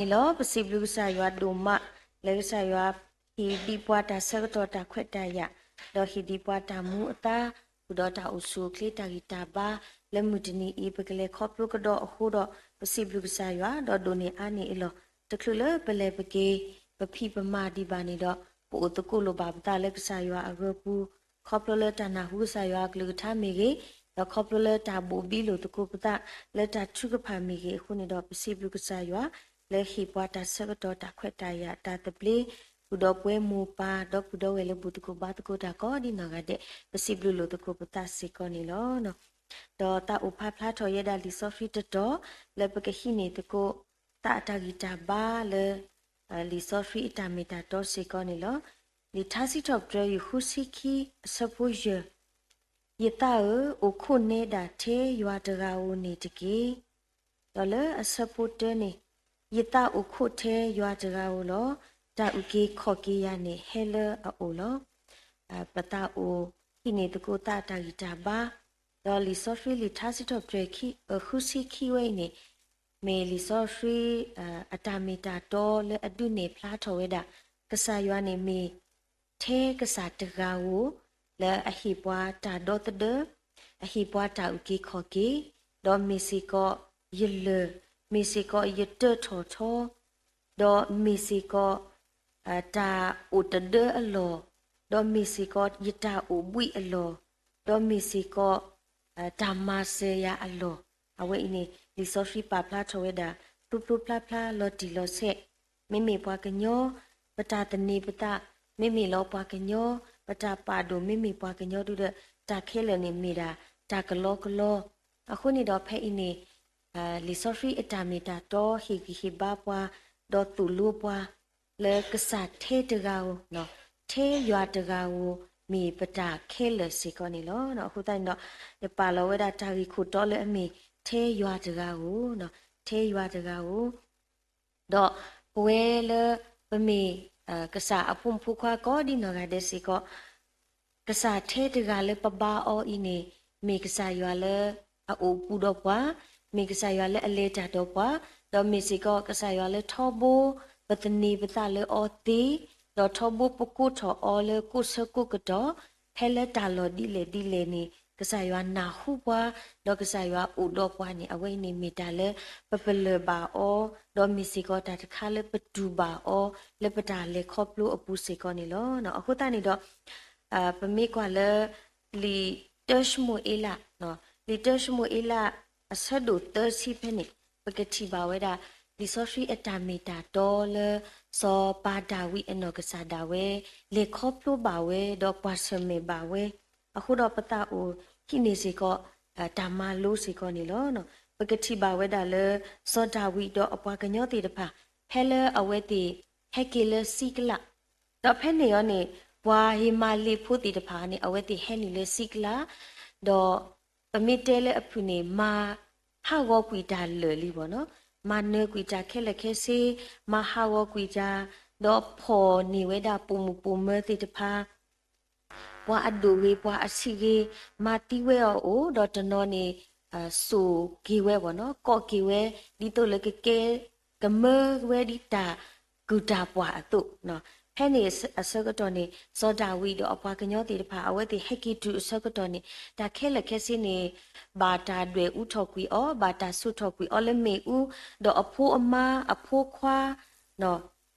န့ၣ်လီၤ. ပစံးဘျုးကစၢ်ယွၤဒိၣ်မး လၢကစၢ်ယွၤဟ့ၣ်ဒံးပှၤတၢ်ဆၢကတီၢ်တၢ်ခွဲးတၢ်ယာ်, ဒီးဟ့ၣ်ဒံးပှၤတၢ်မူအသါ, ဃုာ်ဒီးတၢ်အိၣ်ဆူၣ်အိၣ်ချ့တၢ်ဂံၢ်တၢ်ဘါ, လၢမုၢ်တနံၤအံၤ ပကလဲၤခီဖျိကဒီးအဃိဒီး ပစံးဘျုးကစၢ်ယွၤ ဒီးဒိၣ်န့ၢ်အါန့ၢ်အလီၢ်. တချုးလၢပလဲၤပက့ၤ ပဖံးပမၤဒံးဘၣ်န့ၣ်ဒီး ပအိၣ်သကိးလိာ်ဘၣ်ပသးလၢကစၢ်ယွၤအဂၢၤပူၤ, ခီဖျိလၢတၢ်နၢ်ဟူကစၢ်ယွၤအကလုၢ်ကထါမ့ၢ်ဂ့ၤ, ဒီးခီဖျိလၢတၢ်ဘိၣ်ဘံလိာ်သကိးပသး လၢတၢ်ထုကဖၣ်မ့ၢ်ဂ့ၤအဃိန့ၣ်ဒီး ပစံးဘျုးကစၢ်ယွၤ လၢဟ့ၣ်ပှၤတၢ်ဆၢကတီၢ်တၢ်ခွဲးတၢ်ယာ်တၢ်သဘျ့, ဃုာ်ဒီးပဝဲမိၢ်ပၢ် ဒီပုၢ်ဒီဝဲၢ်လၢဘူၣ်သကိးဘါသကိးတၢ်ကိးဒ်နီၢ်ဂၤဒဲး, ပစံးဘျုးလိာ်သကိးပသးစ့ၢ်ကီးန့ၣ်လီၤ. ဒီးသးအိၣ်ဖးဖျါထီၣ်ယဲဒၣ်လံာ်စီဆှံတတီၤ လၢပကဟံးန့ၢ်သကိး သးအတၢ်ဂံၢ်တၢ်ဘါလၢ လံာ်စီဆှံအတၢ်မ့ၢ်တၢ်တီစ့ၢ်ကီးန့ၣ်လီၤ. လံာ်ထါစံးထီၣ်ပတြၢၤ ယုၢ်ဃုဆံခံ အဆၢဖိယဲၢ်, ယသးဧၢ, အိၣ်ခိးနဲဒၣ်ထဲယွၤတဂၤဧိၤန့ၣ်တက့ၢ်. ဒီးလၢအဆၢဖိတၢန့ၣ်, ယသးအိၣ်ခိးထဲယွၤတဂၤဧိၤလီၤ. တၢ်အုၣ်က့ၤခီၣ်က့ၤယၤန့ၣ်ဟဲလၢအအိၣ်လီၤ. ပသးအိၣ်ဟံးန့ၢ်သကိးသးအတၢ်ဂံၢ်တၢ်ဘါ, ဒီးလံာ်စီဆှံလံာ်ထါစံးထီၣ်ပတြၢၤ ဃုဆံခံဝဲအံၤန့ၣ် မ့ၢ်လံာ်စီဆှံ အတၢ်မ့ၢ်တၢ်တီလၢအဒုးနဲၣ်ဖျါထီၣ်ဝဲဒၣ် ကစၢ်ယွၤန့ၣ်မ့ၢ် ထဲကစၢ်တဂၤဧိၤ လၢအဟ့ၣ်ပှၤတၢ်ဒီသဒၢ, အဟ့ၣ်ပှၤတၢ်အုၣ်က့ၤခီၣ်က့ၤ, ဒီးမ့ၢ်စ့ၢ်ကီးယလၢၢ်, မ့ၢ်စ့ၢ်ကီးယတၢထီၣ်ထီ, ဒီးမ့ၢ်စ့ၢ်ကီး တၢ်အိၣ်တဒၢအလီၢ်, ဒီးမ့ၢ်စ့ၢ်ကီးယတၢ်အိၣ်ဘှံးအလီၢ်, ဒီးမ့ၢ်စ့ၢ်ကီး တၢ်မၤစၢၤယၤအလီၢ်. အဝဲအံၤန့ၣ် လံာ်စီဆှံပာ်ဖျါထီၣ်ဝဲဒၣ် ဖျိဖျိဖျါဖျါလီၤတံၢ်လီၤဆဲး, မ့မ့ၢ်ပှၤကညီ ပတၢ်သန့ၤပသး, မ့မ့ၢ်လီၤပှၤကညီ ပတၢ်ပာ်ဒိၣ်, မ့မ့ၢ်ပှၤကညီဒုဒီး တၢ်ခဲလၢာ်န့ၣ်မ့ၢ်ဒၣ်တၢ်ကလီကလီ. အဃိန့ၣ်ဒီးဖဲအံၤန့ၣ် လံာ်စီဆှံအတၢ်မ့ၢ်တၢ်တီ ဟ့ၣ်ဂံၢ်ဟ့ၣ်ဘါပှၤ ဒီးသိၣ်လိပှၤ လၢကစၢ်ထဲတဂၤဧိၤ, ထဲယွၤတဂၤဧိၤ မ့ၢ်ပတၢ်ခဲလၢာ်စ့ၢ်ကီးန့ၣ်လီၤ. အဃိသတးန့ၣ်ဒီး ယပာ်လီၤဝဲဒၣ်တၢ်ဂ့ၢ်ခိၣ်တီလၢအမ့ၢ် ထဲယွၤတဂၤဧိၤ, ထဲယွၤတဂၤဧိၤ ဒီးပဝဲလၢပမ့ၢ် ကစၢ်အဖိမုၣ်ဖိခွါကိးဒ်နီၢ်ဂၤဒဲးစ့ၢ်ကီး, ကစၢ်ထဲတဂၤလၢပဘါအီၤအံၤန့ၣ် မ့ၢ်ကစၢ်ယွၤလၢအအိၣ်ဘူးဒီးပှၤ, မ့ၢ်ကစၢ်ယွၤလၢအလဲၤတၢ်ဒီးပှၤ, ဒီးမ့ၢ်စ့ၢ်ကီးကစၢ်ယွၤလၢထီဘိပသန့ၤပသးလၢအီၤသ့, ဒီးထီဘိပကိးထီၣ်အီၤလၢကိးဆၢကိးကတီၢ်, ဖဲလၢတၢ်လီၢ်ဒ်လဲၣ်ဒ်လဲၣ်န့ၣ် ကစၢ်ယွၤနၢ်ဟူပှၤ, ဒီးကစၢ်ယွၤအိၣ်ဒီးပှၤန့ၣ် အဝဲအံၤန့ၣ်မ့ၢ်တၢ်လၢပပလၢၢ်ဘၣ်အီၤ, ဒီးမ့ၢ်စ့ၢ်ကီးတၢ်တခါလၢပတူၢ်ဘၣ်အီၤ လၢပတၢ်လဲၤခီဖျိအပူၤစ့ၢ်ကီးန့ၣ်လီၤ. အဃိသတးန့ၣ်ဒီး ပမ့ၢ်ကွၢ်လၢ လံာ်တၢၡမူၤအ့လး, လံာ်တၢၡမူၤအ့လး အဆၢဒိၣ်သၢဆံဖဲန့ၣ် ပကထံၣ်ဘၣ်ဝဲဒၣ် လံာ်စီဆှံအတၢ်မ့ၢ်တၢ်တီလၢ စီၤပၤဒၤဝံးအနီၢ်ကစၢ်ဒၣ်ဝဲ လဲၤခီဖျိဘၣ်ဝဲ ဒီးကွၢ်ဆၢၣ်မဲာ်ဘၣ်ဝဲ, အဃိဒီးပသးအိၣ်ဟံးန့ၢ်စ့ၢ်ကီး တၢ်မၤလိစ့ၢ်ကီးန့ၣ်လီၤ. ပကထံၣ်ဘၣ်ဝဲဒၣ်လၢ စီၤဒၤဝံးဒီးအပှၤကညီသ့ၣ်တဖၣ် ဖဲလၢအဝဲသ့ၣ်ဟဲက့ၤလၢစံကလး ဒီးဖဲန့ၣ်အီၤန့ၣ် ပှၤဟ့မၤလ့ၣ်ဖိသ့ၣ်တဖၣ်န့ၣ် အဝဲသ့ၣ်ဟဲနုာ်လၢစံကလး, ဒီးပမ့ၢ်တဲလၢအဖုၣ်န့ၣ် မၤဟးဂီၤကွံာ်တၢ်လၢာ်လံဘၣ်နီၤ, မၤနၢၤကွံာ်တၢ်ခဲလၢာ်ခဲဆ့, မၤဟးဂီၤကွံာ်တၢ်, ဒီးဖီၣ်န့ၢ်ဝဲဒၣ်ပိာ်မုၣ်ပိာ်မၢၤသ့ၣ်တဖၣ် ပှၤအဒိၣ်ဂ့ၤ ပှၤအဆံးဂ့ၤ မၤသံဝဲအီၤအိၣ်, ဒီးတနီၤန့ၣ် စိာ်က့ၤဝဲဘၣ်နီၤ, ကိးက့ၤဝဲ ဒ်သိးလၢကကဲ ကမၢဝဲဒ်တၢ်ကူၣ်တၢ်ပှၢ်အသိး. ဖဲန့ၣ်အဆၢကတီၢ်န့ၣ် စီၤဒၤဝံးဒီးအပှၤကညီသ့ၣ်တဖၣ် အဝဲသ့ၣ်ဟဲက့ၤတုၤအဆၢကတီၢ်န့ၣ် တၢ်ခဲလၢာ်ခဲဆ့န့ၣ် ဘၣ်တၢ်ဒွဲၣ်အူထီၣ်ကွံာ်အီၤ, ဘၣ်တၢ်ဆိၣ်ထီၣ်ကွံာ်အီၤလၢမ့ၣ်အူ, ဒီးအဖိအမါ အဖိခွါ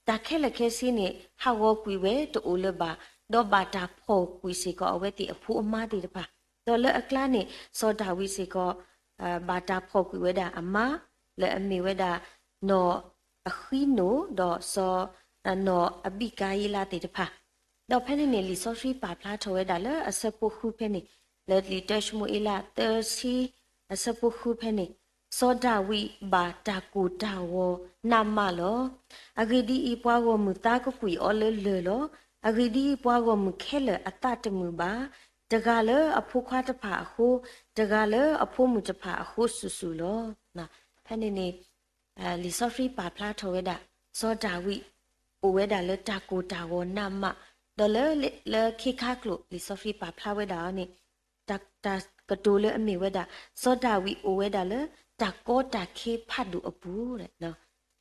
တၢ်ခဲလၢာ်ခဲဆ့န့ၣ် ဟးဂီၤကွံာ်ဝဲတအိၣ်လၢၤဘၣ်, ဒီးဘၣ်တၢ်ဖီၣ်ကွံာ်စ့ၢ်ကီးအဝဲသ့ၣ်အဖိအမါသ့ၣ်တဖၣ်, ဒီးလၢအကျါန့ၣ် စီၤဒၤဝံးစ့ၢ်ကီး ဘၣ်တၢ်ဖီၣ်ကွံာ်ဝဲဒၣ်အမါ လၢအမ့ၢ်ဝဲဒၣ် နီၢ်အဃံနိၣ် ဒီးစီၤ နီၢ်အဘံကၤယံလးသ့ၣ်တဖၣ်, ဒီးဖဲန့ၣ်န့ၣ် လံာ်စီဆှံပာ်ဖျါထီၣ်ဝဲဒၣ်လၢအဆၢဖိဃုဖဲန့ၣ်, လၢလံာ်တၢၡမူၤအ့လး သၢဆံ အဆၢဖိဃုဖဲန့ၣ်, စီၤဒၤဝံးဘၣ်တၢ်ကိၢ်တၢ်ဂီၤနးမးလီၤ. အဂ့ၢ်ဒ်အံၤ, ပှၤဂီၢ်မုၢ်သါကကွံာ်အီၤလၢလၢၢ်လီၤ. အဂ့ၢ်ဒ်အံၤ, ပှၤဂီၢ်မုၢ်ခဲလၢာ်အသးတမုာ်ဘၣ်, တဂၤလၢအဖိခွါတဖၣ်အဃိ, တဂၤလၢအဖိမုၣ်တဖၣ်အဃိစုာ်စုာ်လီၤ. ဖဲန့ၣ်န့ၣ် လံာ်စီဆှံပာ်ဖျါထီၣ်ဝဲဒၣ် စီၤဒၤဝံး အိၣ်ဝဲဒၣ်လၢတၢ်ကိၢ်တၢ်ဂီၤနးမး, ဒီးလၢ လၢခ့ခါကျိာ် လံာ်စီဆှံပာ်ဖျါဝဲဒၣ်အီၤန့ၣ် တၢ်ကတိၤလၢအမ့ၢ်ဝဲဒၣ် စီၤဒၤဝံးအိၣ်ဝဲဒၣ်လၢတၢ်ကီတၢ်ခဲဖးဒိၣ်အပူၤလီၤ.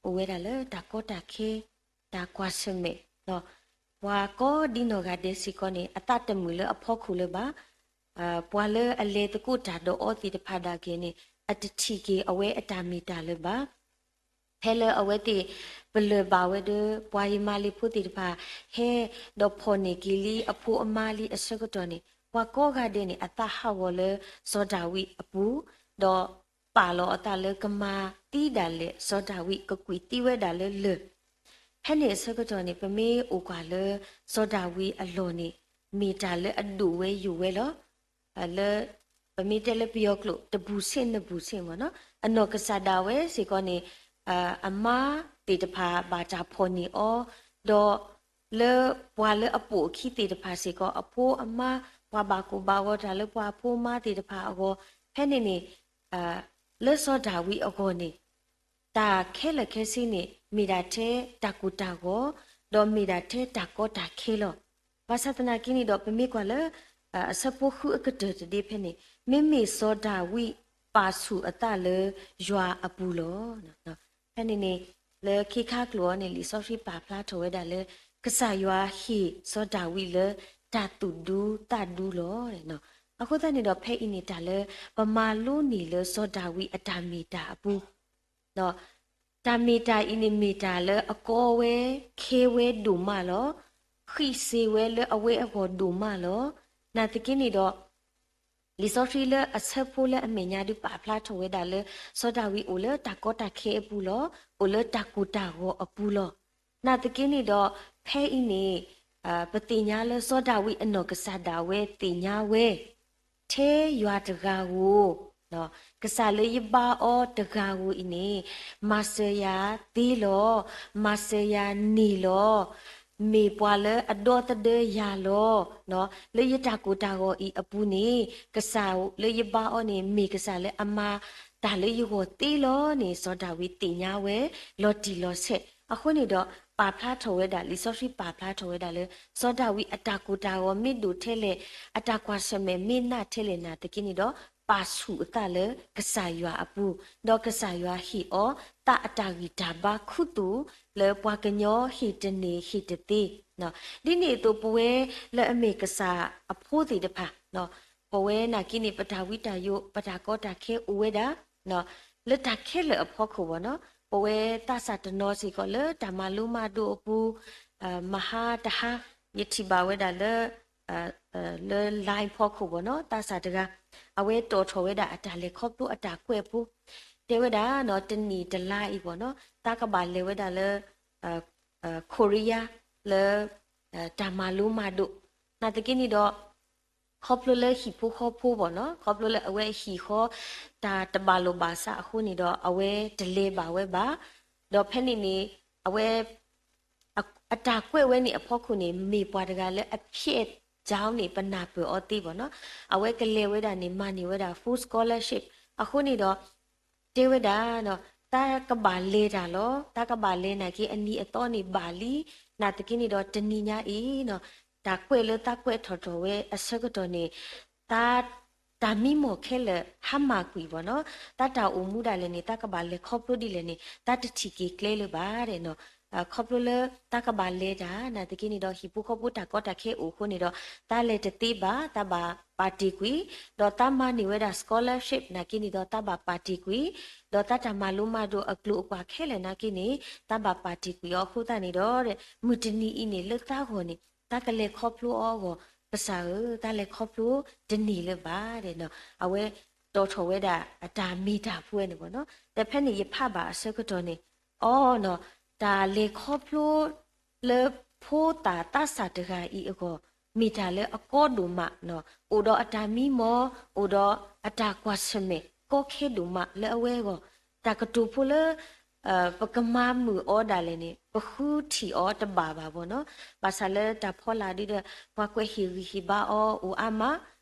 အိၣ်ဝဲဒၣ်လၢတၢ်ကီတၢ်ခဲ, တၢ်ကွၢ်ဆၢၣ်မဲာ်, ဒီးပှၤကိးဒ်နီၢ်ဂၤဒဲးစ့ၢ်ကီးန့ၣ် အသးတမုာ်လၢအဖီခိၣ်လၢၤဘၣ်. ပှၤလၢအလဲၤသကိးတၢ်ဒီးအီၤသ့ၣ်တဖၣ်ဒၣ်က့ၤန့ၣ် အတထံၣ်က့ၤအဝဲအတၢ်မ့ၢ်တၢ်လၢၤဘၣ်. ဖဲလၢအဝဲသ့ၣ်ပလၢၢ်ဘၣ်ဝဲဒီး ပှၤယမၤလ့ၤဖိသ့ၣ်တဖၣ် ဟဲဒီးဖီၣ်န့ၢ်က့ၤလံအဖိအမါလံအဆၢကတီၢ်န့ၣ် ပှၤကိးဂၤဒဲးန့ၣ် အသးဟးဂီၤလၢစီၤဒၤဝံးအပူၤ, ဒီးပာ်လီၤအသးလၢကမၤသံဒၣ်လဲာ် စီၤဒၤဝံးကကွံာ်သံဝဲဒၣ်လၢလၢၢ်. ဖဲန့ၣ်အဆၢကတီၢ်န့ၣ် ပမ့ၢ်အိၣ်ကွၢ်လၢစီၤဒၤဝံးအလီၢ်န့ၣ် မ့ၢ်တၢ်လၢအဒိၣ်ဝဲယိာ်ဝဲလီၤ. လၢ ပမ့ၢ်တဲလၢပယီၤကျိာ် တဘူၣ်ဆ့ၣ်နဘူၣ်ဆ့ၣ်မ့ၢ်နီၤ, အနီၢ်ကစၢ်ဒၣ်ဝဲစ့ၢ်ကီးန့ၣ် အမါသ့ၣ်တဖၣ်ဘၣ်တၢ်ဖီၣ်န့ၢ်အီၤ, ဒီးလၢပှၤလၢအပိာ်အခံသ့ၣ်တဖၣ်စ့ၢ်ကီး အဖိအမါ, ပှၤဘၣ်ကိၢ်ဘၣ်ဂီၤတၢ်လၢပှၤအဖိအမါသ့ၣ်တဖၣ်အဂီၢ်, ဖဲန့ၣ်န့ၣ် လၢစီၤဒၤဝံးအဂီၢ်န့ၣ် တၢ်ခဲလၢာ်ခဲဆ့န့ၣ် မ့ၢ်ဒၣ်ထဲတၢ်ကိၢ်တၢ်ဂီၤ, ဒီးမ့ၢ်ဒၣ်ထဲတၢ်ကီတၢ်ခဲလီၤ. ဘၣ်ဆၣ်သနာ်က့န့ၣ်ဒီး ပမ့ၢ်ကွၢ်လၢ အဆၢဖိဃုအကတၢၢ်တဒ့ဖဲန့ၣ်, မ့မ့ၢ်စီၤဒၤဝံးပာ်ဆူၣ်အသးလၢယွၤအပူၤလီၤ. ဖဲန့ၣ်န့ၣ် လၢခ့ခါကျိာ်အံၤန့ၣ် လံာ်စီဆှံပာ်ဖျါထီၣ်ဝဲဒၣ်လၢ ကစၢ်ယွၤဟ့ၣ်စီၤဒၤဝံးလၢတၢ်သူၣ်ဒူသးဒူလီၤ. အဃိသတးန့ၣ်ဒီး ဖဲအံၤန့ၣ်တၢ်လၢ ပမၤလိန့ၢ်လၢစီၤဒၤဝံးအတၢ်မ့ၢ်တၢ်အပူၤ တၢ်မ့ၢ်တၢ်အံၤန့ၣ်မ့ၢ်တၢ်လၢအကီဝဲခဲဝဲဒိၣ်မးလီၤ. ဃံးစ့ၤဝဲလၢအဝဲအဂီၢ်ဒိၣ်မးလီၤ. နာ်သက့န့ၣ်ဒီး လံာ်စီဆှံလၢအဆၢဖိလၢအမဲာ်ညါဒုးပာ်ဖျါထီၣ်ဝဲဒၣ်လၢ စီၤဒၤဝံးအိၣ်လၢတၢ်ကီတၢ်ခဲအပူၤလီၤ. အိၣ်လၢတၢ်ကိၢ်တၢ်ဂီၤအပူၤလီၤ. နာ်သက့န့ၣ်ဒီး ဖဲအံၤန့ၣ် ပသ့ၣ်ညါလၢစီၤဒၤဝံးအနီၢ်ကစၢ်ဒၣ်ဝဲသ့ၣ်ညါဝဲ ထဲယွၤတဂၤဧိၤ, ကစၢ်လၢယဘါအီၤတဂၤဧိၤအံၤန့ၣ် မၤစၢၤယၤသ့လီၤ, မၤစၢၤယၤန့ၢ်လီၤ, မ့ၢ်ပှၤလၢအဒီသဒၢယၤလီၤ. လၢယတၢ်ကိၢ်တၢ်ဂီၤအံၤအပူၤန့ၣ် ကစၢ်လၢယဘါအီၤန့ၣ် မ့ၢ်ကစၢ်လၢအမၤတၢ်လၢယဂီၢ်သ့လီၤန့ၣ် စီၤဒၤဝံးသ့ၣ်ညါဝဲ လီၤတံၢ်လီၤဆဲး. အဃိန့ၣ်ဒီး ပာ်ဖျါထီၣ်ဝဲဒၣ် လံာ်စီဆှံပာ်ဖျါထီၣ်ဝဲဒၣ်လၢ စီၤဒၤဝံးအတၢ်ကိၢ်တၢ်ဂီၤမ့ၢ်ဒိၣ်ထဲလဲၣ်, အတၢ်ကွၢ်ဆၢၣ်မဲာ်မ့ၢ်နးထဲလဲၣ်နာ်သက့န့ၣ်ဒီး ပာ်ဆူၣ်အသးလၢကစၢ်ယွၤအပူၤ, ဒီးကစၢ်ယွၤဟ့ၣ်အီၤသးအတၢ်ဂံၢ်တၢ်ဘါခူသူၣ် လၢပှၤကညီဟ့ၣ်တန့ၢ်ဟ့ၣ်တသ့ ဒ်န့ၣ်အသိးပဝဲလၢအမ့ၢ်ကစၢ်အဖိသ့ၣ်တဖၣ် ပဝဲနာ်က့န့ၣ် ပတၢ်ဝံတၢ်ယိး ပတၢ်ကီတၢ်ခဲအိၣ်ဝဲဒၣ် လၢတၢ်ခဲလၢာ်အဖီခိၣ်ဘၣ်နီၤ, ပဝဲသးစၢ်တနီၤစ့ၢ်ကီးလၢတၢ်မၤလိမၤဒိးအပူၤ မဟါတဟါ ယထံၣ်ဘၣ်ဝဲဒၣ်လၢ လၢ line ဖီခိၣ်ဘၣ်နီၤ, သးစၢ်တဂၤ အဝဲတီၣ်ထီၣ်ဝဲဒၣ်အတၢ်လဲၤခီဖျိအတၢ်ကွဲးဖိ တဲဝဲဒၣ်နီၤ, တနံၣ်တလါအံၤဘၣ်နီၤ သးကဘၣ်လဲၤဝဲဒၣ်လၢ ခိရံယါ လၢ တၢ်မၤလိမၤဒိး နာ်သက့န့ၣ်ဒီး ခီဖျိလၢဟံၣ်ဖိဃီဖိဘၣ်နီၤ, ခီဖျိလၢအဝဲအဟံၣ်ဃီ တၢ်တဘၣ်လိာ်ဘၣ်စးအဃိန့ၣ်ဒီး အဝဲတလဲၤဘၣ်ဝဲဘၣ်, ဒီးဖဲန့ၣ်န့ၣ် အဝဲ အတၢ်ကွဲးဝဲန့ၣ်အဖီခိၣ်န့ၣ် မ့ၢ်ပှၤတဂၤလၢအဖျဲး ကျောင်း န့ၣ် ပနၢ်ပၢၢ်အီၤသ့ဘၣ်နီၤ, အဝဲကလဲၤဝဲဒၣ်န့ၣ် မၤန့ၢ်ဝဲဒၣ် full scholarship အဃိန့ၣ်ဒီး တဲဝဲဒၣ် သးကဘၣ်လဲၤတၢ်လီၤ, သးကဘၣ်လဲၤနာ်က့ အနံၤအသီန့ၣ်ဘၣ်လံ, နာ်သက့န့ၣ်ဒီး တနံၤညါအံၤနီၤ တၢ်ကွဲးလၢသးကွဲးထီၣ်ထီၣ်ဝဲအဆၢကတီၢ်န့ၣ် သး တၢ်မံမီၢ်ခဲလၢာ် ဟါမၢ်ကွံာ်ဘၣ်နီၤ, သးတၢ်အိၣ်မူဒၣ်လဲာ်န့ၣ် သးကဘၣ်လဲၤခီဖျိဒ်လဲၣ်န့ၣ် သးတထံၣ်က့ၤကျဲလၢၤဘၣ်နီၤ, ခီဖျိလၢသးကဘၣ်လဲၤတၢ် နာ်သက့န့ၣ်ဒီး ဟံၣ်ဖိဃီဖိတၢ်ကီတၢ်ခဲအိၣ်အဃိန့ၣ်ဒီး သးလဲၤတသ့ဘၣ်, သးဘၣ်ပာ်တ့ၢ်ကွံာ်, ဒီးသးမၤန့ၢ်ဝဲဒၣ် scholarship နာ်က့န့ၣ်ဒီး သးဘၣ်ပာ်တ့ၢ်ကွံာ်, ဒီးသးတၢ်မၤလိမၤဒိးအကျိၤအကွာ်ခဲလၢာ်နာ်က့န့ၣ် သးဘၣ်ပာ်တ့ၢ်ကွံာ်အီၤအဃိသတးန့ၣ်ဒီး မုၢ်တနံၤအံၤန့ၣ် လၢသးဂီၢ်န့ၣ် သးကလဲၤခီဖျိအီၤအဂီၢ် ကစၢ်ဧၢ, သးလဲၤခီဖျိတန့ၢ်လၢၤဘၣ်နီၤ, အဝဲတီၣ်ထီၣ်ဝဲဒၣ်အတၢ်မ့ၢ်တၢ်ဖိဝဲန့ၣ်ဘၣ်နီၤ, ဒီးဖဲန့ၣ်ယဖးဘၣ်အဆၢကတီၢ်န့ၣ် အီနီၤ, တၢ်လဲၤခီဖျိ လၢဖိသၣ်သးစၢ်တဂၤအံၤအဂီၢ် မ့ၢ်တၢ်လၢအကီဒိၣ်မးနီၤ, အိၣ်ဒီးအတၢ်မံမီၢ်, အိၣ်ဒီးအတၢ်ကွၢ်ဆၢၣ်မဲာ်ကီခဲဒိၣ်မးလၢအဝဲအဂီၢ်, တၢ်ကတိၤဖိလၢ ပကမၤမုာ်အီၤဒၣ်လဲာ်န့ၣ် ပဃုထံၣ်အီၤတဘၣ်ဘၣ်ဘၣ်နီၤ, ဘၣ်ဆၣ်လၢတၢ်ဖီလာ်ဒ်ဒီး ပှၤကွဲးဟ့ၣ်ဂံၢ်ဟ့ၣ်ဘါအီၤအိၣ်အါမး,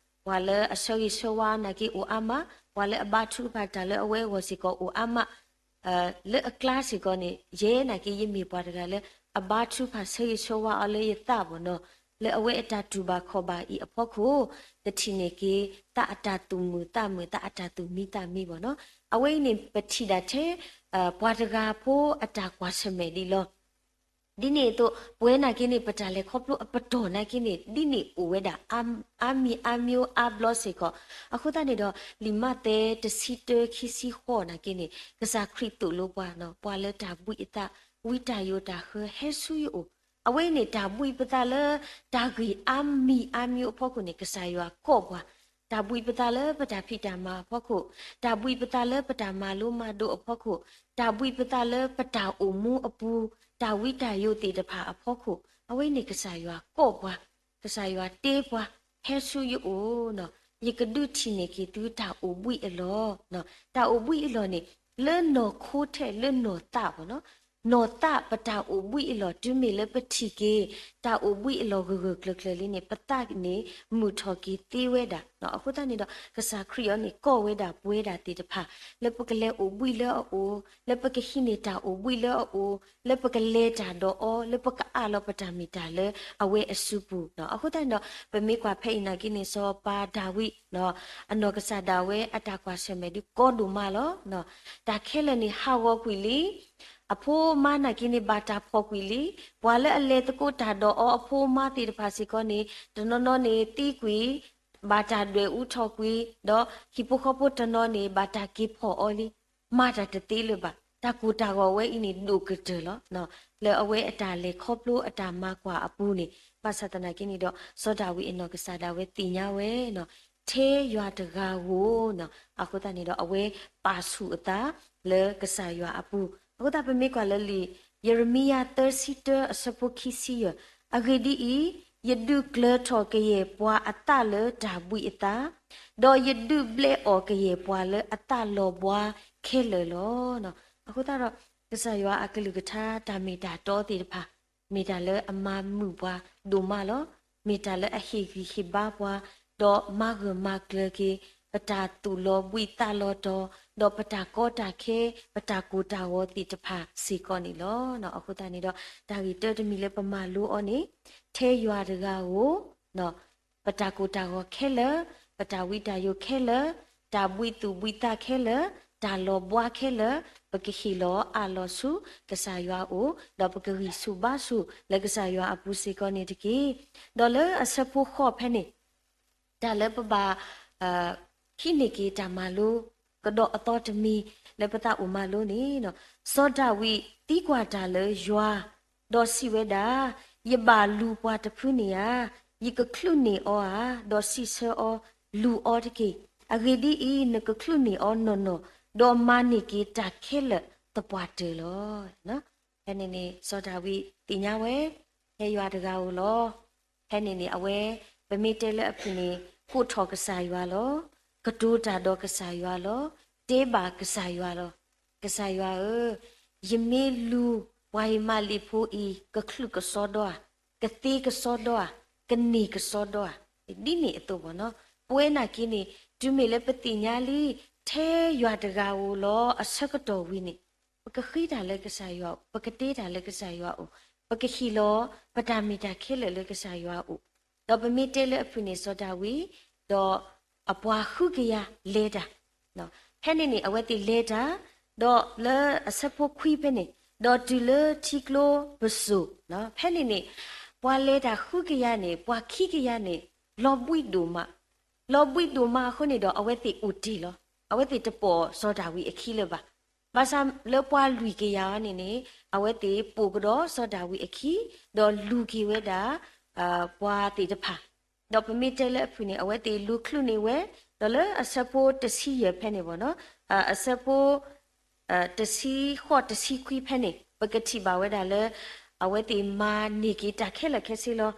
ပှၤလၢအဆၢဂ့ၤဆၢဝါနာ်က့အိၣ်အါမး, ပှၤလၢအဘါထုကဖၣ်တၢ်လၢအဝဲအဂီၢ်စ့ၢ်ကီးအိၣ်အါမး လၢအကျါစ့ၢ်ကီးန့ၣ် ယဲနာ်က့ ယမ့ၢ်ပှၤတဂၤလၢ အဘါထုကဖၣ်ဆၢဂ့ၤဆၢဝါအီၤလၢယသးဘၣ်နီၤ, လၢအဝဲအတၢ်တူၢ်ဘၣ်ခီၣ်ဘၣ်အံၤအဖီခိၣ် ကထံၣ်န့ၢ်က့ၤ သးအတၢ်သူၣ်မုာ်သးမုာ် သးအတၢ်သူၣ်မံသးမံဘၣ်နီၤ, အဝဲအံၤန့ၣ် ပထံၣ်ဒၣ်ထဲ ပှၤတဂၤဖိအတၢ်ကွၢ်ဆၢၣ်မဲာ်ဒံးလီၤ. ဒ်န့ၣ်အသိး ပဝဲနာ်က့န့ၣ် ပတၢ်လဲၤခီဖျိအပတီၢ်နာ်က့န့ၣ် ဒ်န့ၣ်အိၣ်ဝဲဒၣ် အါမံၤအါမံၤအါဘျီစ့ၢ်ကီး. အဃိသတးန့ၣ်ဒီး လံာ်မးသဲတဆံတၢ ခံဆံဃိးနာ်က့န့ၣ် ကစၢ်ခရံာ်သိၣ်လိပှၤ ပှၤလၢတၢ်ဘှံးအသး ဝံတၢ်ယိာ်တၢ်ဃၢ ဟဲဆူယအိၣ်. အဝဲအံၤန့ၣ် တၢ်ဘှံးပသးလၢ တၢ်ဂ့ၢ်အါမံၤအါမံၤအဖီခိၣ်န့ၣ် ကစၢ်ယွၤကိးပှၤ တၢ်ဘှံးပသးလၢပတၢ်ဖံးတၢ်မၤအဖီခိၣ်, တၢ်ဘှံးပသးလၢပတၢ်မၤလိမၤဒိးအဖီခိၣ်, တၢ်ဘှံးပသးလၢပတၢ်အိၣ်မူအပူၤ, တၢ်ဝံတၢ်ယိာ်သ့ၣ်တဖၣ်အဖီခိၣ်, အဝဲန့ၣ်ကစၢ်ယွၤကိးပှၤ, ကစၢ်ယွၤတ့ပှၤ, ဟဲဆူယအိၣ်, ယကဒုးထံၣ်န့ၢ်က့ၤသုတၢ်အိၣ်ဘှံးအလီၢ်, တၢ်အိၣ်ဘှံးအလီၢ်န့ၣ် လၢနီၢ်ခိထဲလၢနီၢ်သးဘၣ်နီၤ နီၢ်သးပတၢ်အိၣ်ဘှံးအလီၢ် တုၤမ့ၢ်လၢပထံၣ်က့ၤ တၢ်အိၣ်ဘှံးအလီၢ်ဂၢၢ်ဂၢၢ်ကျၢၤကျၢၤလံန့ၣ် ပသးန့ၣ်မုာ်ထီၣ်က့ၤသ့ဝဲဒၣ်. အဃိသတးန့ၣ်ဒီး ကစၢ်ခရံာ်အံၤန့ၣ် ကိးဝဲဒၣ်ပဝဲဒၣ်သ့ၣ်တဖၣ် လၢပကလဲၤအိၣ်ဘှံးလၢအအိၣ်, လၢပကဟံးန့ၢ်တၢ်အိၣ်ဘှံးလၢအအိၣ်, လၢပကလဲၤတၢ်ဒီးအီၤ, လၢပကအးလီၤပတၢ်မ့ၢ်တၢ်လၢအဝဲအစုပူၤ. အဃိသတးန့ၣ်ဒီး ပမ့ၢ်ကွၢ်ဖဲအံၤနာ်က့န့ၣ် စီၤပၤဒၤဝံး အနီၢ်ကစၢ်ဒၣ်ဝဲအတၢ်ကွၢ်ဆၢၣ်မဲာ်ဒုးကီဒိၣ်မးလီၤ. တၢ်ခဲလၢာ်န့ၣ်ဟးဂီၤကွံာ်လံ, အဖိမါနာ်က့န့ၣ် ဘၣ်တၢ်ဖီၣ်ကွံာ်လံ, ပှၤလၢအလဲၤသကိးတၢ်ဒီးအီၤအဖိမါသ့ၣ်တဖၣ်စ့ၢ်ကီးန့ၣ် တနီၤနီၤန့ၣ်သံကွံာ်, ဘၣ်တၢ်ဒွဲၣ်အူထီၣ်ကွံာ်, ဒီးဟံၣ်ဖိဃီဖိတနီၤန့ၣ် ဘၣ်တၢ်က့ၤဖီၣ်အီၤလံ, မၤတၢ်တသ့လၢၤဘၣ်. တၢ်ကိၢ်တၢ်ဂီၤဝဲအံၤန့ၣ်ဒိၣ်ကတၢၢ်လီၤ. လၢအဝဲအတၢ်လဲၤခီဖျိအတၢ်မၤကွၢ်အပူၤန့ၣ် ဘၣ်ဆၣ်သနာ်က့န့ၣ်ဒီး စီၤဒၤဝံးအနီၢ်ကစၢ်ဒၣ်ဝဲသ့ၣ်ညါဝဲ ထဲယွၤတဂၤဧိၤ, အဃိသတးန့ၣ်ဒီး အဝဲပာ်ဆူၣ်အသးလၢကစၢ်ယွၤအပူၤ. အဃိသတးပမ့ၢ်ကွၢ်လၢလံာ် ယရမံယၤ သၢဆံတၢအဆၢဖိခံဆံယဲၢ်, အဂ့ၢ်ဒ်အံၤ, ယဒုးကျၢၤထီၣ်ကယဲၢ်ပှၤအသးလၢတၢ်ဘှံးအသး, ဒီးယဒုးဘျဲးအီၣ်ကယဲၢ်ပှၤလၢအသးလီၤဘှါခဲလၢာ်လီၤ. အဃိသတးဒီး ကစၢ်ယွၤအကလုၢ်ကထါတၢ်မ့ၢ်တၢ်တီသ့ၣ်တဖၣ် မ့ၢ်တၢ်လၢအမၤမုာ်ပှၤဒိၣ်မးလီၤ. မ့ၢ်တၢ်လၢအဟ့ၣ်ဂံၢ်ဟ့ၣ်ဘါပှၤ, ဒီးမၤဂၢၢ်မၤကျၢၤက့ၤ ပတၢ်သူၣ်လီၤဘှံးသးလီၤတီၤ, ဒီးပတၢ်ကီတၢ်ခဲ, ပတၢ်ကိၢ်တၢ်ဂီၤသ့ၣ်တဖၣ်စ့ၢ်ကီးန့ၣ်လီၤ. အဃိသတးန့ၣ်ဒီး တၢ်ဂ့ၢ်တၢတမံၤလၢပမၤလိအီၤန့ၣ် ထဲယွၤတဂၤဧိၤ ပတၢ်ကိၢ်တၢ်ဂီၤခဲလၢာ်, ပတၢ်ဝံတၢ်ယိာ်ခဲလၢာ်, တၢ်ဘှံးသူၣ်ဘှံးသးခဲလၢာ်, တၢ်လီၤဘှါခဲလၢာ်, ပကဟ့ၣ်လီၤအးလီၤဆူကစၢ်ယွၤအအိၣ်, ဒီးပကဂံၢ်ဆူၣ်ဘါဆူၣ်လၢကစၢ်ယွၤအပူၤစ့ၢ်ကီးန့ၣ်တက့ၢ်. ဒီးလၢအဆၢဖိဃိးဖဲန့ၣ် တၢ်လၢပဘၣ် ဟံးန့ၢ်က့ၤတၢ်မၤလိ ကဒီးအသီတမံၤ လၢပသးအိၣ်မၤလိန့ၣ်, စီၤဒၤဝံးသံကွၢ်တၢ်လၢယွၤ, ဒီးစံးဝဲဒၣ်, ယဘၣ်လူၤပှၤတဖုန့ၣ်ဧါ, ယကချုးန့ၢ်အီၤဧါ, ဒီးစံးဆၢအီၤ, လူၤအီၤတက့ၢ်. အဂ့ၢ်ဒ်အံၤ, နကချုးန့ၢ်အီၤနီၢ်နီၢ်, ဒီးမၤန့ၢ်က့ၤတၢ်ခဲလၢာ်သပှၢ်တၢၢ်လီၤ. ဖဲန့ၣ်န့ၣ် စီၤဒၤဝံးသ့ၣ်ညါဝဲ ထဲယွၤတဂၤဧိၤလီၤ. ဖဲန့ၣ်န့ၣ် အဝဲ ပမ့ၢ်တဲလၢအဖုၣ်န့ၣ် ကိးထီၣ်ကစၢ်ယွၤလီၤ. ကတိၤတၢ်ဒီးကစၢ်ယွၤလီၤ. တဲဘၣ်ကစၢ်ယွၤလီၤ. ကစၢ်ယွၤဧၢ, ယမ့ၢ်လူၤပှၤအံၤမၤလ့ၣ်ဖိအံၤ ကချုးကစီဒီဧါ, ကသ့ကစီဒီဧါ, ကန့ၢ်ကစီဒီဧါ. ဒ်န့ၣ်အသိးဘၣ်နီၤ, ပဝဲနာ်က့န့ၣ် တုၤမ့ၢ်လၢပသ့ၣ်ညါလံ ထဲယွၤတဂၤဧိၤလီၤ အဆၢကတီၢ်ဝံၤန့ၣ် ပကဃ့တၢ်လၢကစၢ်ယွၤအအိၣ်, ပကတဲတၢ်လၢကစၢ်ယွၤအအိၣ်, ပကဟ့ၣ်လီၤပတၢ်မ့ၢ်တၢ်ခဲလၢာ်လၢကစၢ်ယွၤအအိၣ်, ဒီးပမ့ၢ်တဲလၢအဖုၣ်န့ၣ် စီၤဒၤဝံး ဒီးအပှၤဃုကယၤလဲၤတၢ်, ဖဲန့ၣ်န့ၣ် အဝဲသ့ၣ်လဲၤတၢ်, ဒီးလၢအဆၢဖိခွံဖဲန့ၣ် ဒီးတုၤလၢထံကျိပစိာ်, ဖဲန့ၣ်န့ၣ် ပှၤလဲၤတၢ်ဃုကယၤန့ၣ် ပှၤခံကယၤန့ၣ် လီၤဘှံးဒိၣ်မး လီၤဘှံးဒိၣ်မးအဃိန့ၣ်ဒီး အဝဲသ့ၣ်အိၣ်တ့ၢ်လီၤ. အဝဲသ့ၣ်တပိာ်စီၤဒၤဝံးအခံလၢၤဘၣ်. ဘၣ်ဆၣ်လၢပှၤလွံၢ်ကယၤအံၤန့ၣ်န့ၣ် အဝဲသ့ၣ်ပိာ်ကဒီးစီၤဒၤဝံးအခံ, ဒီးလူၤက့ၤဝဲဒၣ် ပှၤသ့ၣ်တဖၣ်, ဒီးပမ့ၢ်တဲလၢအဖုၣ်န့ၣ် အဝဲသ့ၣ်လူၤချုးန့ၢ်ဝဲ, ဒီးလၢအဆၢဖိတဆံယဲၢ်ဖဲန့ၣ်ဘၣ်နီၤ, အဆၢဖိ တဆံဃိး တဆံခွံဖဲန့ၣ် ပကထံၣ်ဘၣ်ဝဲဒၣ်လၢ အဝဲသ့ၣ်မၤန့ၢ်က့ၤတၢ်ခဲလၢာ်ခဲဆ့လီၤ.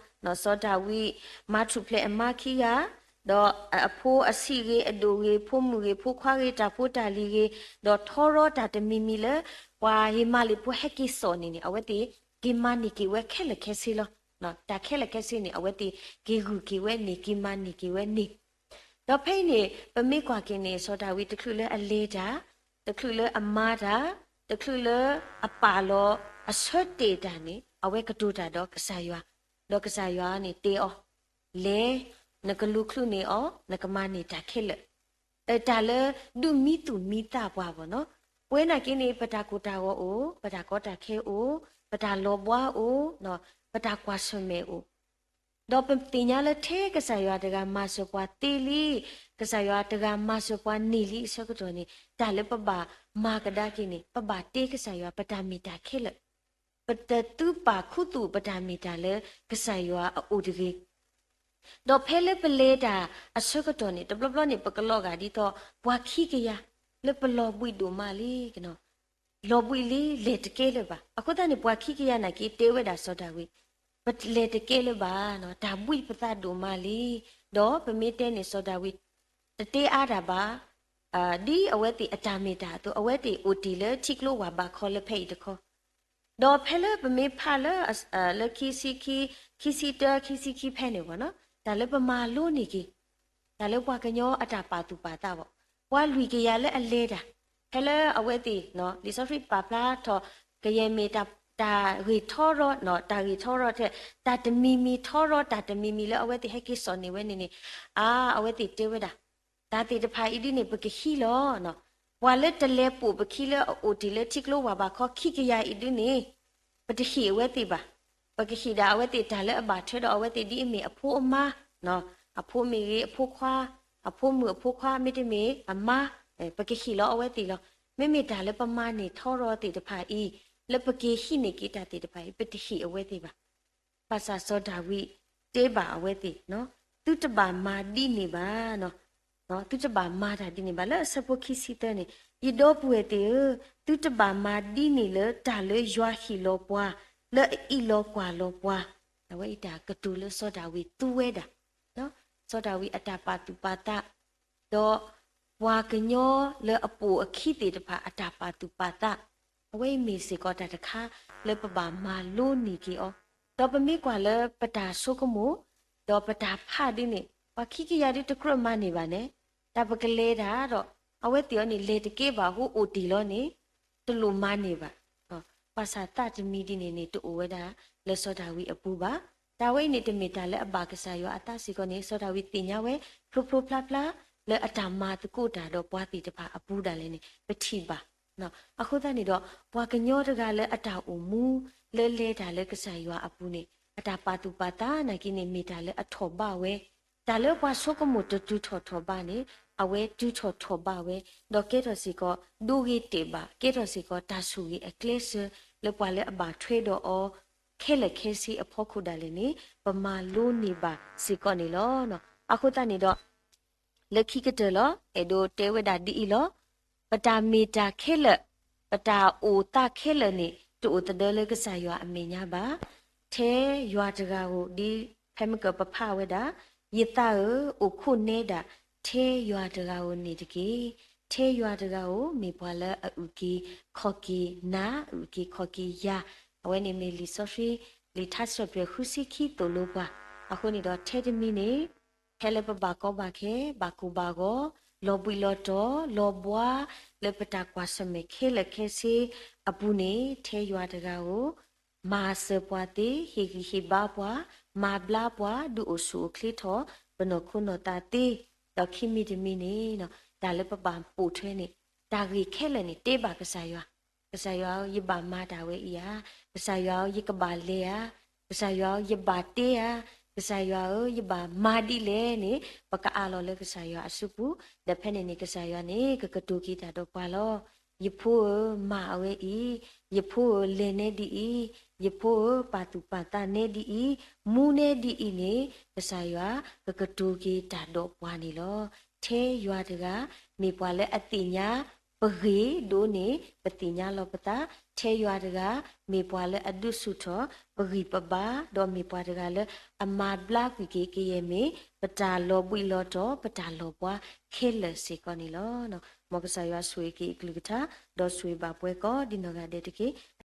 စီၤဒၤဝံး မၤထူၣ်ဖျဲးအမါခံဂၤ, ဒီးအဖိအဆံးဂ့ၤ အဒိၣ်ဂ့ၤ ဖိမုၣ်ဂ့ၤ ဖိခွါဂ့ၤ တၢ်ဖိတၢ်လံၤဂ့ၤ, ဒီးထီရီတၢ်တမံၤမံၤလၢ ပှၤအံၤမၤလ့ၣ်ဖိဟဲက့ၤစိာ်န့ၣ်န့ၣ် အဝဲသ့ၣ်က့ၤမၤန့ၢ်က့ၤဝဲခဲလၢာ်ခဲဆ့လီၤ. တၢ်ခဲလၢာ်ခဲဆ့န့ၣ် အဝဲသ့ၣ်က့ၤဂုာ်က့ၤဝဲန့ၣ် က့ၤမၤန့ၢ်က့ၤဝဲန့ၣ် ဒီးဖဲအံၤန့ၣ် ပမ့ၢ်ကွၢ်က့ၤန့ၣ် စီၤဒၤဝံးတချုးလၢအလဲၤတၢ်, တချုးလၢအမၤတၢ်, တချုးလၢအပာ်လီၤအဆၢတဲာ်တၢ်န့ၣ် အဝဲကတိၤတၢ်ဒီးကစၢ်ယွၤ, ဒီးကစၢ်ယွၤန့ၣ်တဲအီၤ, လဲၤ, နကလူၤချုးန့ၢ်အီၤ, နကမၤန့ၢ်တၢ်ခဲလၢာ်, တၢ်လၢဒုးမံသူၣ်မံသးပှၤဘၣ်နီၤ ပဝဲနာ်က့န့ၣ် ပတၢ်ကိၢ်တၢ်ဂီၤအိၣ်, ပတၢ်ကီတၢ်ခဲအိၣ်, ပတၢ်လီၤဘှါအိၣ်, ပတၢ်ကွၢ်ဆၢၣ်မဲာ်အိၣ်, ဒီးပသ့ၣ်ညါလၢထဲကစၢ်ယွၤတဂၤမၤစၢၤပှၤသ့လံ, ကစၢ်ယွၤတဂၤမၤစၢၤပှၤန့ၢ်လံအဆၢကတီၢ်န့ၣ် တၢ်လၢပဘၣ်မၤကဒါက့ၤန့ၣ် ပဘၣ်တဲကစၢ်ယွၤ ပတၢ်မ့ၢ်တၢ်ခဲလၢာ် ပတသုးပာ်ခူသူၣ်ပတၢ်မ့ၢ်တၢ်လၢကစၢ်ယွၤအအိၣ်တဂ့ၤ. ဒီးဖဲလၢပလဲၤတၢ်အဆၢကတီၢ်န့ၣ် တဘျီဘျီန့ၣ် ပကလီၤဂာ်ဒ်သိး ပှၤခံကယၤ လၢပလီၤဘှံးဒိၣ်မးလံ, လီၤဘှံးလံ လဲၤတကဲလၢၤဘၣ်. အဃိသတးန့ၣ် ပှၤခံကယၤနာ်က့တဲဝဲဒၣ်စီၤဒၤဝံး, ပလဲၤတကဲလၢၤဘၣ်, တၢ်ဘှံးပသးဒိၣ်မးလံ. ဒီးပမ့ၢ်တဲန့ၣ် စီၤဒၤဝံး တတဲအါတၢ်ဘၣ်, ဒ်အဝဲသ့ၣ်အတၢ်မ့ၢ်တၢ်အသိး အဝဲသ့ၣ်အိၣ်တ့ၢ်လၢထံကျိဝၢ်ဘးခီလၢဖဲအံၤတခီ ဒီးဖဲလၢပမ့ၢ်ဖးလၢ လၢခံဆံခံ, ခံဆံတၢ, ခံဆံခံဖဲန့ၣ်ဘၣ်နီၤ, တၢ်လၢပမၤလိန့ၢ်က့ၤ တၢ်လၢပှၤကညီအတၢ်ပာ်သူၣ်ပာ်သးဘၣ်, ပှၤလွံၢ်ကယၤလၢအလဲၤတၢ်, ဖဲလၢအဝဲသ့ၣ် လံာ်စီဆှံပာ်ဖျါထီၣ် ကယဲၢ်မ့ၢ်တၢ်ဂ့ၢ်ထီရီ, တၢ်ဂ့ၢ်ထီရီထဲ တၢ်တမံၤမံၤထီရီ တၢ်တမံၤမံၤလၢအဝဲသ့ၣ်ဟဲက့ၤစိာ်န့ၢ်ဝဲန့ၣ်န့ၣ်, အါ အဝဲသ့ၣ်တဲဝဲဒၣ် တၢ်သ့ၣ်တဖၣ်အံၤဒ်န့ၣ် ပကဟံးလီၤ. ပှၤလၢတလဲၤပိာ်ပခံလၢအအိၣ်တ့ၢ်လၢထံကျိဝၢ်ဘးခီခံကယၤအံၤဒ်န့ၣ် ပတဟ့ၣ်အဝဲသ့ၣ်ဘၣ်. ပကဟ့ၣ်ဒၣ်အဝဲသ့ၣ်တၢ်လၢအဘၣ်ထွဲဒီးအဝဲသ့ၣ်ဒ်အမ့ၢ်အဖိအမါ, အဖိမ့ၢ်ဂ့ၤအဖိခွါ, အဖိမုၣ်အဖိခွါ မ့တမ့ၢ်အမါ, ပကဟ့ၣ်လီၤအဝဲသ့ၣ်လီၤ. မ့မ့ၢ်တၢ်လၢပမၤန့ၢ်ထီရီသ့ၣ်တဖၣ်အံၤ, လၢပက့ၤဟံးန့ၢ်က့ၤတၢ်သ့ၣ်တဖၣ်အံၤ ပတဟ့ၣ်အဝဲသ့ၣ်ဘၣ်. ဘၣ်ဆၣ်စီၤဒၤဝံးတဲဘၣ်အဝဲသ့ၣ်, သုတဘၣ်မၤဒ်န့ၣ်ဘၣ်, သုတဘၣ်မၤတၢ်ဒ်န့ၣ်ဘၣ်. လၢအဆၢဖိခံဆံသၢန့ၣ်, ယဒီပုၢ်ဝဲၢ်သ့ၣ်ဧၢ, သုတဘၣ်မၤဒ်န့ၣ်လၢတၢ်လၢယွၤဟ့ၣ်လီၤပှၤ လၢအအ့ၣ်လိာ်ကွၢ်လိာ်ပှၤ, အဝဲအံၤတၢ်ကတိၤလၢစီၤဒၤဝံးသူဝဲဒၣ် စီၤဒၤဝံးအတၢ်ပာ်သူၣ်ပာ်သး, ဒီးပှၤကညီလၢအပိာ်အခံသ့ၣ်တဖၣ်အတၢ်ပာ်သူၣ်ပာ်သး, အဝဲအံၤမ့ၢ်စ့ၢ်ကီးတၢ်တခါလၢပဘၣ်မၤလိန့ၢ်က့ၤအီၤ, ဒီးပမ့ၢ်ကွၢ်လၢပတၢ်ဆိကမိၣ်, ဒီးပတၢ်ဖးဒ်န့ၣ် ပှၤခံကယၤဒ်တကြၢးမၤန့ၢ်ဘၣ်န့ၣ်, တၢ်ပကလဲၤတၢ်ဒီး အဝဲသ့ၣ်အံၤန့ၣ် လဲၤတကဲဘၣ်အဃိအိၣ်တ့ၢ်လီၤန့ၣ် တလိၣ်မၤန့ၢ်ဘၣ်. ဘၣ်ဆၣ်သးတမံၤဒ်န့ၣ်န့ၣ် တအိၣ်ဝဲဒၣ်လၢစီၤဒၤဝံးအပူၤဘၣ်. တၢ်ဝဲအံၤန့ၣ် တမ့ၢ်တၢ်လၢအဘၣ်ကစၢ်ယွၤအသးစ့ၢ်ကီးန့ၣ် စီၤဒၤဝံးသ့ၣ်ညါဝဲ ဖျိဖျိဖျါဖျါ လၢအတၢ်မၤသကိးတၢ်ဒီးပှၤသ့ၣ်တဖၣ်အပူၤဒၣ်လဲာ်န့ၣ် ပထံၣ်ဘၣ်. အဃိသတးန့ၣ်ဒီး ပှၤကညီတဂၤလၢအတၢ်အိၣ်မူ လၢလဲၤတၢ်လၢကစၢ်ယွၤအပူၤန့ၣ် အတၢ်ပာ်သူၣ်ပာ်သးနာ်က့န့ၣ် မ့ၢ်တၢ်လၢအထီၣ်ဘးဝဲ, တၢ်လၢပှၤဆိကမိၣ်တတုၤထီၣ်ထီၣ်ဘးန့ၣ် အဝဲတုၤထီၣ်ထီၣ်ဘးဝဲ, ဒီးကဲထီၣ်စ့ၢ်ကီး ဒိဂ့ၤတဲာ်ဘၣ်, ကဲထီၣ်စ့ၢ်ကီးတၢ်ဆိၣ်ဂ့ၤအကျဲစၢၤ လၢပှၤလၢအဘၣ်ထွဲဒီးအီၤ ခဲလၢာ်ခဲဆ့အဖီခိၣ်ဒၣ်လဲာ်န့ၣ် ပမၤလိန့ၢ်ဘၣ်စ့ၢ်ကီးန့ၣ်လီၤ. အဃိသတးန့ၣ်ဒီး လၢခံကတၢၢ်လီၤ အဲၣ်ဒိးတဲဝဲဒၣ်ဒ်အံၤလီၤ. ပတၢ်မ့ၢ်တၢ်ခဲလၢာ်, ပတၢ်အိၣ်သးခဲလၢာ်န့ၣ် တအိၣ်သဒၢလၢကစၢ်ယွၤအမဲာ်ညါဘၣ်. ထဲယွၤတဂၤဧိၤ ဒ်ဖဲမ့ၢ်ကပဖးဝဲဒၣ်, ယသးဧၢ, အိၣ်ခိးနဲဒၣ် ထဲယွၤတဂၤဧိၤန့ၣ်တက့ၢ်. ထဲယွၤတဂၤဧိၤ မ့ၢ်ပှၤလၢအအုၣ်က့ၤခီၣ်က့ၤနၤ, အအုၣ်က့ၤခီၣ်က့ၤယၤ. အဝဲန့ၣ်မ့ၢ်လံာ်စီဆှံ လံာ်ထါစံးထီၣ်ပတြၢၤဃုဆံခံသိၣ်လိပှၤ. အဃိန့ၣ်ဒီးထဲတမံၤန့ၣ် ဖဲလၢပဘၣ်ကီဘၣ်ခဲ, ဘၣ်ကိၢ်ဘၣ်ဂီၤ, လီၤဘှံးလီၤတီၤ, လီၤဘှါ, လၢပတၢ်ကွၢ်ဆၢၣ်မဲာ်ခဲလၢာ်ခဲဆ့အပူၤန့ၣ် ထဲယွၤတဂၤဧိၤ မၤစၢၤပှၤသ့, ဟ့ၣ်ဂံၢ်ဟ့ၣ်ဘါပှၤ, မၤဘျါပှၤ, ဒုးအိၣ်ဆူၣ်အိၣ်ချ့ထီၣ် ပနီၢ်ခိနီၢ်သးသ့. ဒီးခံမံၤတမံၤန့ၣ် တၢ်လၢပဘၣ်ပိာ်ထွဲန့ၣ် တၢ်ဂ့ၢ်ခဲလၢာ်န့ၣ် တဲဘၣ်ကစၢ်ယွၤ, ကစၢ်ယွၤဧၢ, ယဘၣ်မၤတၢ်ဝဲအံၤဧါ, ကစၢ်ယွၤဧၢ, ယကဘၣ်လဲၤဧါ, ကစၢ်ယွၤဧၢ, ယဘၣ်တဲဧါ, ကစၢ်ယွၤဧၢ, ယဘၣ်မၤဒ်လဲၣ်န့ၣ် ပကအးလီၤလၢကစၢ်ယွၤအစုပူၤ, ဒီးဖဲန့ၣ်န့ၣ် ကစၢ်ယွၤန့ၣ် ကကတိၤက့ၤတၢ်ဒီးပှၤလီၤ. ယဖိဧၢ, မၤအဝဲအံၤ, ယဖိဧၢ, လဲၤနဲဒ်အံၤ, ယဖိဧၢ, ပာ်သူၣ်ပာ်သးနဲဒ်အံၤ, မူနဲဒ်အံၤန့ၣ် ကစၢ်ယွၤကကတိၤက့ၤတၢ်ဒီးပှၤန့ၣ်လီၤ. ထဲယွၤတဂၤ မ့ၢ်ပှၤလၢအသ့ၣ်ညါ ပဂ့ၢ်ဒိၣ်န့ၣ် ပသ့ၣ်ညါလီၤပသး, ထဲယွၤတဂၤ မ့ၢ်ပှၤလၢအဒုးဆူၣ်ထီၣ် ပဂံၢ်ပဘါ, ဒီးမ့ၢ်ပှၤတဂၤလၢအမၤဘျါကွံာ်က့ၤ ကယဲၢ်မ့ၢ် ပတၢ်လီၤဘှံးလီၤတီၤ ပတၢ်လီၤဘှါခဲလၢာ်စ့ၢ်ကီးန့ၣ်လီၤ. မ်ကစၢ်ယွၤဆိၣ်ဂ့ၤက့ၤအကလုၢ်ကထါ ဒီးဆိၣ်ဂ့ၤဘၣ်ပှၤကိးဒ်နီၢ်ဂၤဒဲးတက့ၢ်.